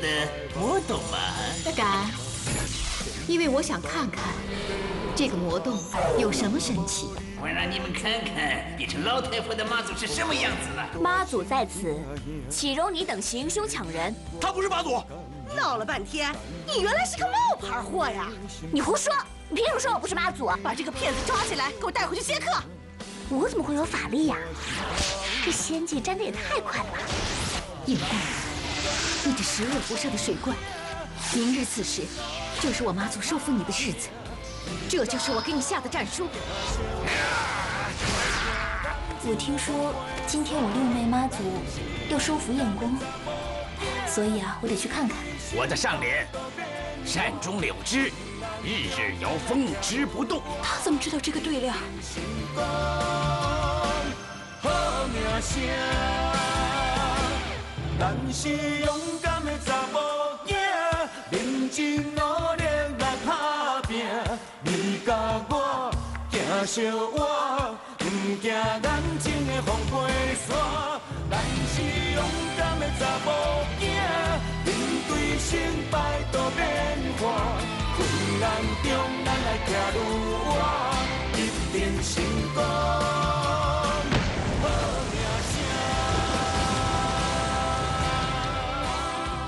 的魔洞嗎？敢，因為我想看看這個魔洞有什麼神奇。我讓你們看看變成老太婆的媽祖是什麼樣子了。媽祖在此，豈容你等行兇搶人？他不是媽祖。鬧了半天，你原來是個冒牌貨呀！你胡說！你憑什麼說我不是媽祖？把這個騙子抓起來，給我帶回去接客。我怎麼會有法力呀？這仙跡沾得也太快了吧！尹公，你這十惡不赦的水怪，明日此時就是我媽祖收服你的日子。這就是我給你下的戰書。我聽說今天我六妹媽祖要收服晏公，所以啊，我得去看看。我的上聯：山中柳枝，日日搖風枝不動。他怎麼知道這個對聯？好名聲，咱是勇敢的查某囝，認真努力來打拼。你佮我行相倚，毋驚眼前的風飛沙。咱是勇敢的查某囝，面對成敗都變化。困難中咱愛徛愈倚，一定成功。